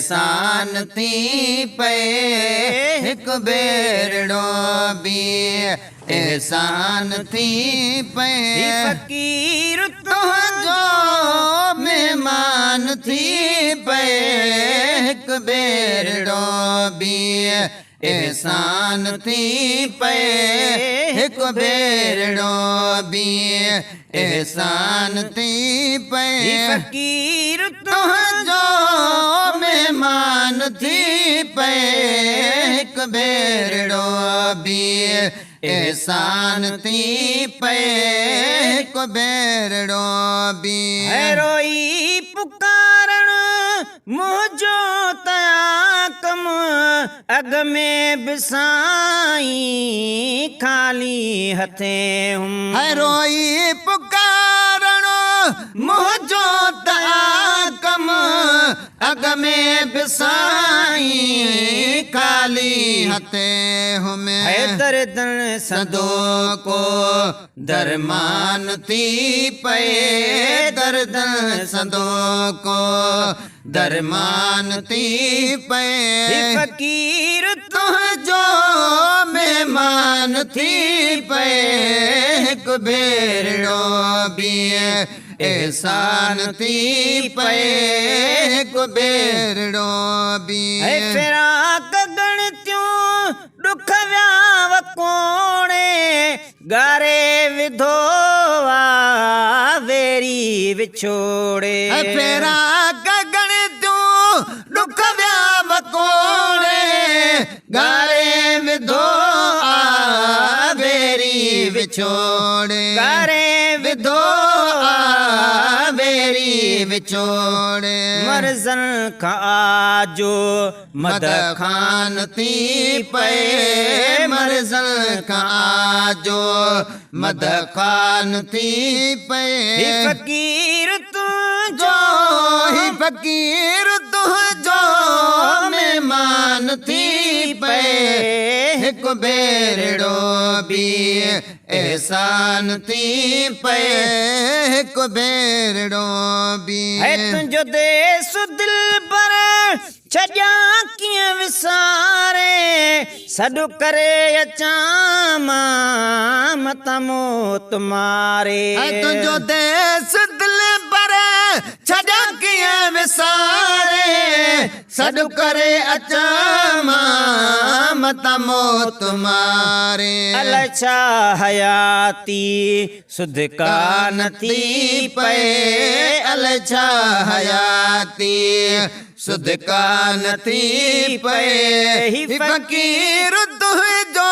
احسان ٿي پئي هڪ ڀيرڙو به احسان ٿي پئي. هي فقير تنهنجو مهمان ٿي پئي هڪ ڀيرڙو به احسان ٿي پئي هڪ ڀيرڙو به احسان ٿي پئي. هي فقير تنهنجو مهمان ٿي پئي هڪ ڀيرڙو به احسان ٿي پئي هڪ ڀيرڙو به. هي روئي پڪارڻ منهنجو تيا ڪم اڳ ۾ به سائين خالي هٿين هئم. هي روئي پڪارڻ منهنجو تيا ڪم اڳ ۾ به سائين خالي هٿين هئم. هي دردن سندو ڪو درمان ٿي پئي دردن سندو ڪو درمان ٿي پئي. هي فقير تنهنجو مهمان ٿي پئي هڪ ڀيرڙو به احسان ٿي پئي هڪ ڀيرڙو به. هي فراق ڳڻتيون ڏک ويا وڪوڙي ڳاري وڌو آ ويري وڇوڙي. هي فراق ڳڻتيون ڏک ويا وڪوڙي ڳاري وڌو آ ويري وڇوڙي. ڳاري وڌو آ ويري وڇوڙي. مرضن کان آجو مد خان ٿي پئي مرضن کان آجو مد خان ٿي پئي. هي فقير تنهنجو هي فقير تنهنجو مهمان ٿي پئي هڪ ڀيرڙو به احسان ٿي پئي هڪ ڀيرڙو به. هي تنهنجو ديس دلبر ڇڏيان ڪيئن وساري سڏ ڪري اچان مان متان موت ماري. هي تنهنجو ديس دلبر ڇڏيان ڪيئن وساري سڏ ڪري اچان مان متان موت ماري. الائي ڇا حياتي سڌ ڪانه ٿي پئي الائي ڇا حياتي سڌ ڪانه ٿي پئي. هي فقير تنهنجو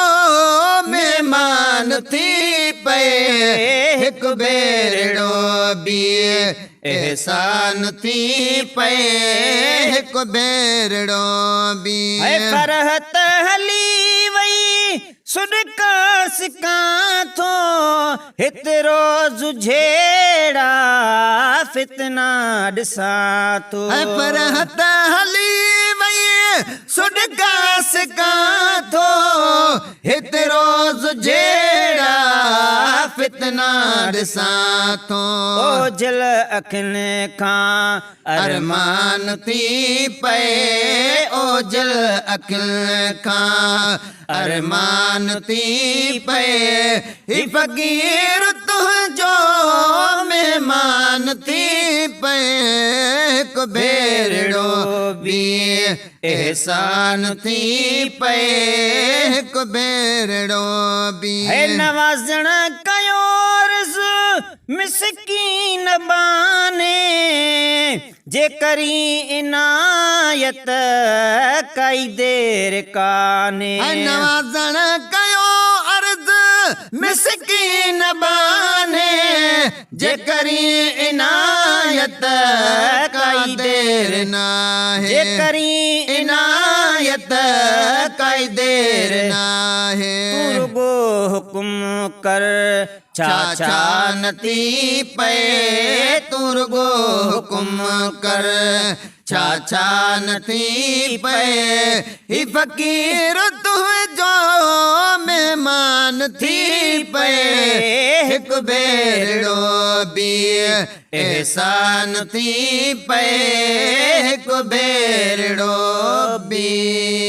مهمان ٿي پئي هڪ ڀيرڙو به احسان ٿي پئي هڪ ڀيرڙو به. هي فرحت هلي وئي سڏڪا سڪان ٿو هت روز جهيڙا فتنا ڏسان ٿو. هي فرحت هلي وئي سڏڪا سڪان ٿو هت روز جهيڙا فتنا ڏسان ٿو. اوجهل اکين کان ارمان ٿي پئي اوجهل اکين کان ارمان ٿي پئي. هي فقير تنهنجو مهمان ٿي پئي هڪ ڀيرڙو به احسان ٿي پئي هڪ ڀيرڙو به. هي نوازڻ ڪيو عرض مسڪين ٻانهي جي ڪرين عنايت ڪائي دير ڪانهي. هي نوازڻ ڪيو عرض مسڪين ٻانهي جي ڪرين عنايت ڪائي دير ناهي. جي ڪرين عنايت ڪائي دير ناهي. تون رڳو حڪم ڪر ڇا ڇا نه ٿي پئي تون رڳو حڪم ڪر ڇا ڇا نه ٿي پئي. هي فقير تنهنجو مهمان ٿي پئي هڪ ڀيرڙو به احسان ٿي پئي هڪ ڀيرڙو به.